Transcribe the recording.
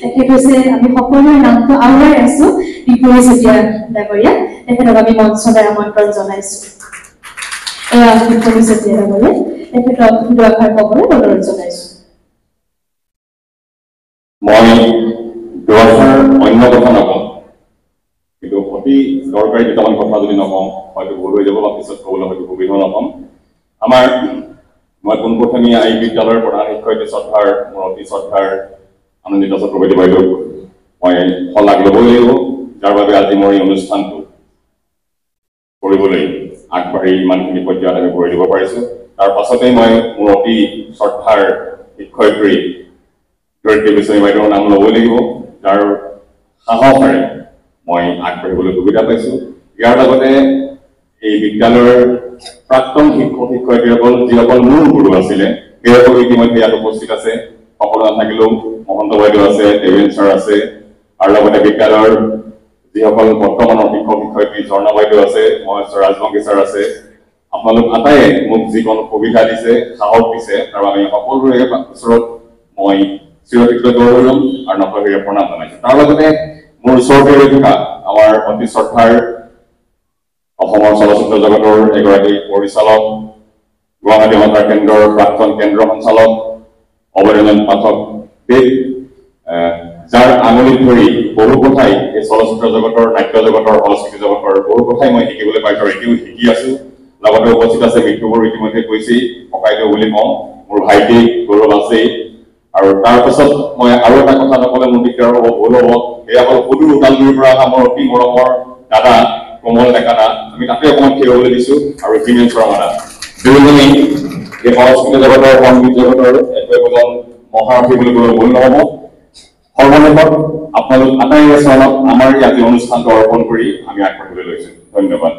তেখেত হৈছে, আমি সকলোৰে নামটো আওৰাই আছো, দীপৰি চেতিয়া ডাঙৰীয়া। তেখেতক আমি মঞ্চলৈ আমন্ত্ৰণ জনাইছো। এয়া দীপৰি চেতিয়া ডাঙৰীয়া, তেখেতক দুআষাৰ ক'বলৈ অনুৰোধ জনাইছো। মই দুআষাৰ অন্য কথা নকওঁ, কিন্তু অতি দৰকাৰী দুটামান কথা যদি নকওঁ হয়তো ভুল হৈ যাব বা পিছত ক'বলৈ হয়তো সুবিধাও নাপাম। মই পোনপ্ৰথমে এই বিদ্যালয়ৰ প্ৰধান শিক্ষয়িত্ৰী শ্ৰদ্ধাৰ, মোৰ অতি শ্ৰদ্ধাৰ আনন্দিতা চক্ৰৱৰ্তী বাইদেউক মই শলাগ ল'বই লাগিব, যাৰ বাবে আজি মোৰ এই অনুষ্ঠানটো কৰিবলৈ আগবাঢ়ি ইমানখিনি পৰ্যায়ত আমি ভৰি দিব পাৰিছোঁ। তাৰ পাছতেই মই মোৰ অতি শ্ৰদ্ধাৰ শিক্ষয়িত্ৰী ধৰিত্ৰী গোস্বামী বাইদেউৰ নাম ল'বই লাগিব, যাৰ সাহসেৰে মই আগবাঢ়িবলৈ সুবিধা পাইছোঁ। ইয়াৰ লগতে এই বিদ্যালয়ৰ প্ৰাক্তন শিক্ষক শিক্ষয়িত্ৰীসকল, যিসকল মোৰ গুৰু আছিলে, সেইসকল ইতিমধ্যে ইয়াত উপস্থিত আছে। সকলো নাথাকিলেও মহন্ত বাইদেউ আছে, দেৱেন ছাৰ আছে, আৰু লগতে বিদ্যালয়ৰ যিসকল বৰ্তমানৰ শিক্ষক শিক্ষয়িত্ৰী ঝৰ্ণা বাইদেউ আছে, মহেশ্বৰ ৰাজবংশী ছাৰ আছে। আপোনালোক আটাইয়ে মোক যিকণ সুবিধা দিছে, সাহস দিছে, তাৰ বাবে সকলোৰে ওচৰত মই চিৰকৃতজ্ঞ হৈ ৰ'ম আৰু নতশিৰে প্ৰণাম জনাইছো। তাৰ লগতে মোৰ ওচৰতে ৰৈ থকা আমাৰ অতি শ্ৰদ্ধাৰ অসমৰ চলচ্চিত্ৰ জগতৰ এগৰাকী পৰিচালক, গুৱাহাটী সন্তান কেন্দ্ৰৰ প্ৰাক্তন কেন্দ্ৰ সঞ্চালক অভয়ৰঞ্জন পাঠক দেৱ, যাৰ আঙুলিত ধৰি বহু কথাই এই চলচ্চিত্ৰ জগতৰ, নাট্য জগতৰ, সংস্কৃতি জগতৰ বহু কথাই মই শিকিবলৈ পাইছো আৰু এতিয়াও শিকি আছো। লগতে উপস্থিত আছে মৃত্যুবোৰ ইতিমধ্যে কৈছেই, ককাইদেউ বুলি কওঁ, মোৰ ভাইটি গৌৰৱ আছেই। আৰু তাৰ পাছত মই আৰু এটা কথা নক'লে মোৰ দিগদাৰ হ'ব, ভুল হ'ব। এয়া হ'ল সুদূৰ ওদালগুৰিৰ পৰা অহা মোৰ অতি মৰমৰ দাদা কমল ডেকা দা, আমি তাতে অকণমান থিয় হ'বলৈ দিছো, আৰু হিমেন শৰ্মা দা, দুয়োজনেই এই সংস্কৃতি জগতৰ, সংগীত জগতৰ একো একোজন মহাৰথী বুলি ক'লে ভুল নহ'ব। সৰ্বশেষত আপোনালোক আটাইৰে চৰণত আমাৰ এই আজি অনুষ্ঠানটো অৰ্পণ কৰি আমি আগবাঢ়িবলৈ লৈছো। ধন্যবাদ।